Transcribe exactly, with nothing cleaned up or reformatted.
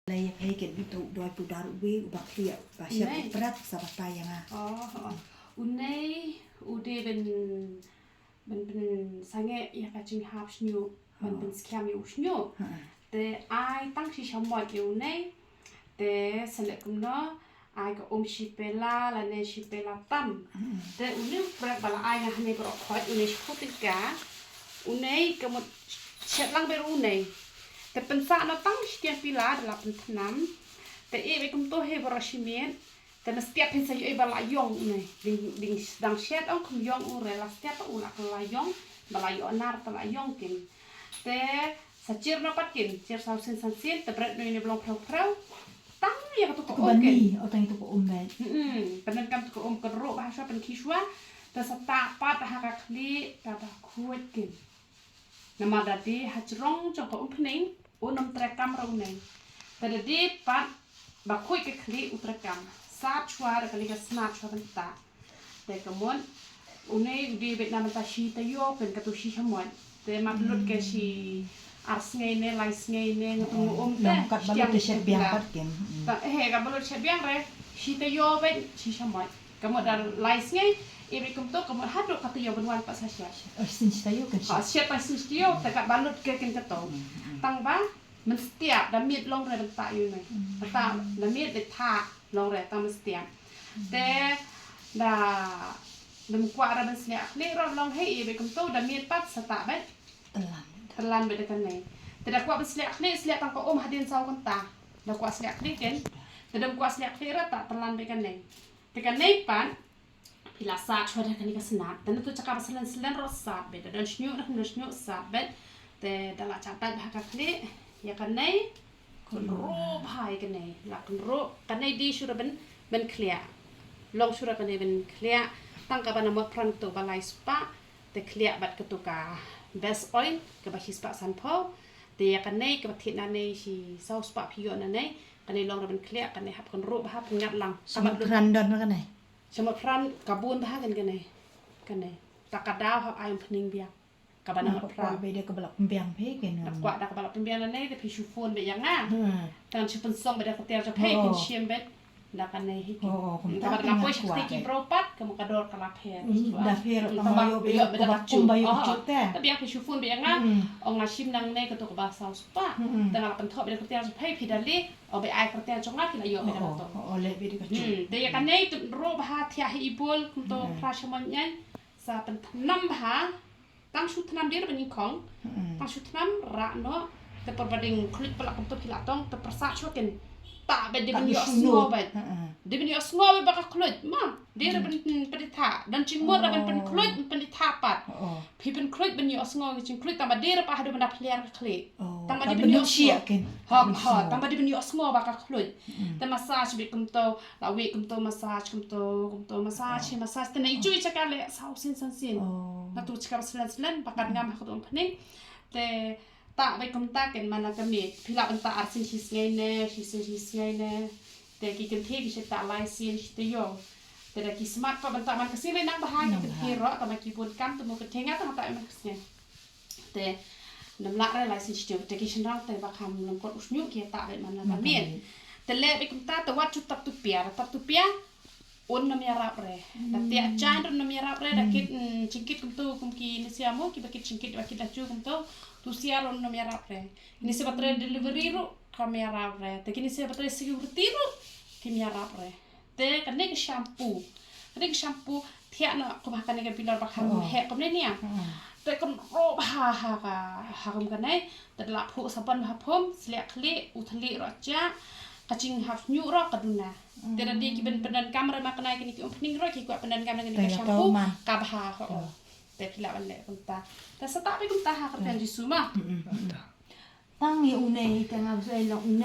Lei ïa phi ken uto u doi pudar uwei uba khlieh ba shet u prep sa batai ïa nga. Oh, oh. Une u dei ban ban pynsangeh ïa ka jinghap shñiuh, ban pynskhem ïa u shñiuh. Te ai tang shi shamoit ïa une. Te sa leh kumno, ai ka um shi pela lane shi pela tam. Te une u prep ba la ai nga hangne baroh khoit, une shiphew tyngka. Une ka mut shet lang beit ruh une. Te pynsah noh tang shi tiang pela da la pynthnam. Te ïa beit kumto hi baroh shi miet. Te mynstep phin sa ïohi ba la ïong une. Dang shet ong kham ïong u re, la step u la ka la ïong, ba la ïoh nar te la ïong kin. Te sa jir noh pat kin, jir saw sien san sien, te bret noh ine ba long phrew phrew. Tang ïa katu ka um kin. O tang ïa tu ka um beit. Pyndonkam tu ka um, kynruh bha shuwa, pynkhih shuwa. Te sa tah pat ha ka khlieh kaba khuid kin. Namar da dei ha jrong jong ka umphniang un ym treikam ruh une. Te da dei pat ba khuid ka khlieh u treikam. Sat shuwa da kane ka snat shuwa ban tah. Te ka mut une u dei beit na bynta shi taïew ken katu shi shamoit. Te map lut ka shi ar sngi ne lai sngi ne nga tu um te. Kat ba lut te shet biang pat ken. He kat ba lut shet biang re shi taïew beit shi shamoit. Ka mut da lai sngi, ïa beit kumto, ka mut haduh ka taïew ban wan pat sa shet. Shet pa shet taïew, te kat ba lut ka ken kato. Tang ba mynstep da miet long re ban tah ïa une. Ban tah da miet da thah long re tang mynstep. Te da dam kwah re ban sliak khlieh ruh long hi, ïa beit kumto da miet pat sa tah beit. Tyllan beit da kane. Te da kwah ban sliak khlieh, sliak tang ka um hadien saw kynta. Da kwah sliak khlieh ken. Te dam kwah sliak khlieh re tah tyllan beit kane. Te kane pat phi la sat shuwa da kane ka snat. Te nangtu jaka ba slen slen ruh sat beit. Da don shñiuh da don shñiuh sat beit. Te da la chah dait bha ka khlieh. Ïa kane kynruh bha ïa kane. La kynruh kane dei shuwa ban ban khlieh. Long shuwa kane ban khlieh. Tang kaba na mot pran tu ba lai spah. Te khlieh bad katu ka best oil kaba shi spah sanphew. Te ïa kane kaba thied nangne shi saw spah phi ïoh nangne. Kane long ruh ban khlieh, kane hap kynruh bha, pynngat lang. Sha mut pran don kane? Sha mut pran ka bun bha kan kane. Kane. Ta ka daw hap ai umphniang biang. Kaba na mut pran. Ba da kaba la pynbiang phi kane. Da kwah da kaba la pynbiang nangne, da phi shu phone beit ïa nga. Tang shu pynsong beit da ka tiar jong phi, phin shim beit. Da kane hi ki. Kaba da la poi sha kti ki bro pat, ka mut ka dor ka la pher. Da pher, ka mut ïoh beit da ka bachut. Ïoh beit da ka bachut te. Te biang phi shu phone beit ïa nga. Ong nga shim nangne katu kaba saw spah. Te nga la pynthoh beit da ka tiar jong phi, phi da leh. O beit ai ka tiar jong nga phi la ïoh beit da kato. O leh beit da ka jong. Te ïa kane tip ruh bha thiah hi i bol kumto phra sha mon ñian. Sa pynthnam bha. Tang shu thnam dei ruh ban ïngkhong. Tang shu thnam rah noh. Te por ba dei khluit palat kumto phi la tong te pyrsad shuwa kin. Tah beit dei ban ïoh sngew beit. Dei ban ïoh sngew beit ba ka khluit ma. Dei ruh ban pynitha. Don jingmut ruh ban pynkhluit ban pynitha pat. Phi pynkhluit ban ïoh sngew ki jingkhluit tang ba dei ruh pat haduh ban da phler ka khlieh. Tang ba dei ban ïoh sngew. Ha ha tang ba dei ban ïoh sngew ba ka khluit. Te massage beit kumto, la wei kumto massage kumto, kumto massage, massage te na i ju i jaka leh saw sien san sien. Na tu jaka ba slen slen ba kan ngam ha ka tu umphniang. Te tah beit kumta ken man la ka miet. Phi lah ban tah ar sien shi sngi ne, shi sien shi sngi ne. Te ki kynthei ki shu tah lai sien shi taïew. Te da ki smat pat ban tah man ka sngi lei nang bha ki kynthei ruh, tang ba ki bun kam te mo kynthei nga tang tah man ka sngi. Te nam lah re lai sien shi taïew, te ki shynrang te ba kham lyngkot u shñiuh ki tah beit man la ka miet. Te leh beit kumta te wat shu tap tu pia, tap tu pia. Un nym ïarap re. Da tiah jain ruh nym ïarap re, da kit jingkit kumtu kum ki nisia mo, kiba kit jingkit ba kit la ju kumtu. Tu sia ruh nym ïarap re. Nisia ba trei delivery ruh kam ïarap re. Te ki nisia ba trei security ruh kim ïarap re. Te kane ka shampoo. Kane ka shampoo thiah na kumba kane ka bilor ba kham heh kumne nia. Te kynruh bha ha ka ha kum kane. Te da la phuh sabon bha phum, sliak khlieh, u thylliej ruh jah, ka jinghap shñiuh ruh ka duna. Te da dei ki ban pyndonkam re ma kane kine ki umphniang ruh ki kwah pyndonkam re kane ka shampoo ka bha ho. Te phi lah ban leh kumta. Te sa tah beit kumta ha ka kyrteng Jisu ma. Tang ïa une i tang ap sa ïa une.